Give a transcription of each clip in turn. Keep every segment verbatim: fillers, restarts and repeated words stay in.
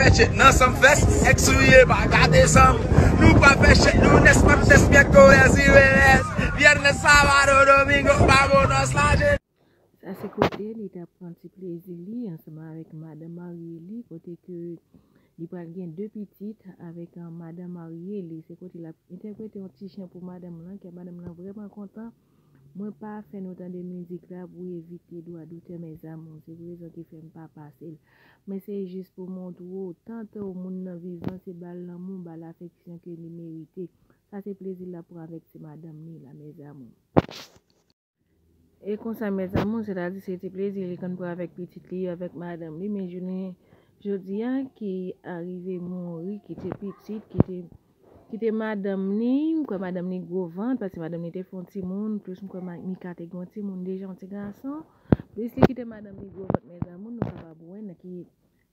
Fè tchèt nan sanm fès, èk souye pa gate sanm. Nou pral fè tchèt lunes, martes, miércoles y jueves, viernes, sábado, domingo, vámonos la gente. Sa se kote li t ap pran ti plezi li ansanm avèk madanm marye li, kote ke li pral gen de pitit avèk, ah, madanm marye li. Se kote l ap entèprete yon ti chan pou madanm lan, ke madanm lan vrèman kontan. Mwen pa fè nou tande mizik la pou evite dwa doutè, mes amours. Se pou rezon ki fè m pa pase l. Men se jis pou montre w, tante w, moun nan vivan, se ba l lanmou, ba l afeksyon ke li merite. Sa se plezi l ap pran avèk ti madanm li la, mes amours. E konsa, mes amours, sètadi se ti plezi li konn pran avèk pitit li yo, avèk madanm li, men jounen jodi a, ki arive mouri, kite pitit, kite, kite madanm li, m kwè madanm li gwo vant, paske madanm li te fè yon timoun, plis m kwè Ma-, Mika te gen yon timoun deja, yon ti gason, plis li kite madanm li gwo vant, mes amours, nou kapab wè nan ki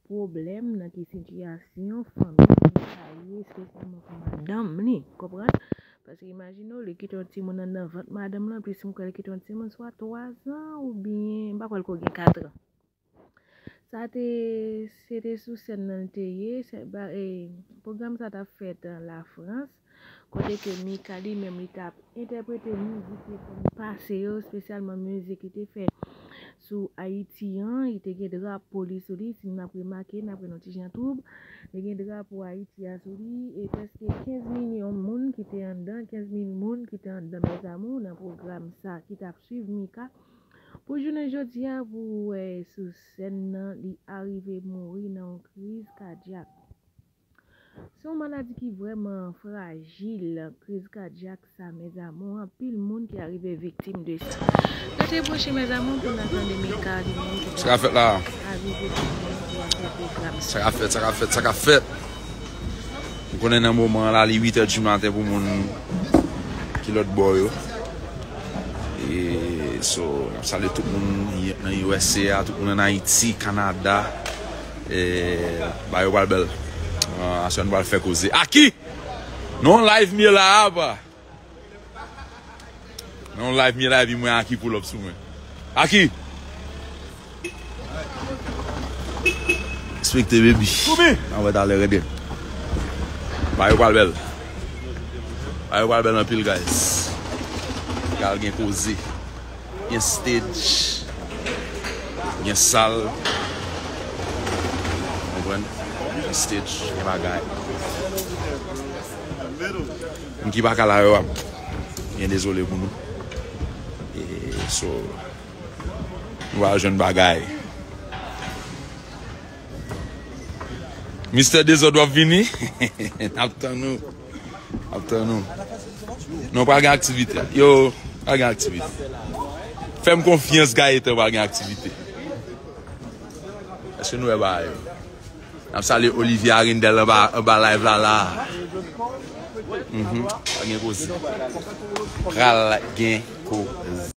pwoblèm, nan ki sitiyasyon fanmi Mika ye, espesyalman pou madanm li, konprann? Paske imajine w, li kite yon timoun anndan vant madanm lan, plis m kwè li kite yon timoun swa twa zan oubyen, m pa kwè l ko gen kat an. Sa te, se te sou sèn nan l te ye, se, ba, e, pwogram sa t ap fèt an Lafrans, kote ke Mika li menm li t ap entèprete mizik li konn pase yo, espesyalman mizik li te fè sou Ayiti an, li te gen drapo li sou li, si n ap remake, n ap wè l yon ti jan twoub, li gen drapo Ayiti a sou li, e prèske kenz milyon moun ki te anndan, kenz mil moun ki te anndan, mes amours, nan pwogram sa ki t ap swiv Mika. Pou jounen jodi a, pou w wè sou sèn nan, li arive mouri nan yon kriz kadyak. Se yon maladi ki vrèman frajil, kriz kadyak sa, mes amours, anpil moun ki arive viktim de sa. Rete branche, mes amours, pou n al tande Mika li menm ki Sa ka fèt la. Arive pou li menm pou l fè pwogram sa. Sa ka fèt, sa ka fèt, sa ka fèt. Ou konnen nan moman an la, li uit è di maten pou moun ki lòt bò yo. E, so, n ap salye tout moun nan U S A, tout moun ann Ayiti, Kanada. E, bagay yo pral bèl. Ah, aswè nou pral fè koze. Aki! Non, live m ye la, apa. Nan yon live, mi live, mwen Aki pull up sou mwen. Aki! Respekte, baby. N a wè talè, rete. Bagay yo pral bèl. Bagay yo pral bèl anpil, guys. Pral gen koze. Gen stage. Gen sal. Konprann? Gen stage, gen bagay. Moun ki pa ka la yo ap byen dezole pou nou. E, so, nou va jwenn bagay. Mistè Dezòd, w ap vini? N ap tann ou. N ap tann ou. Non, pral gen aktivite. Yo, pral gen aktivite. Fè m konfyans, Gaëtan, pral gen aktivite. Èske nou wè bagay yo? N ap salye Olivier Arindel anba, anba live la, la. Mhm. Pral gen koze. Pral gen koze.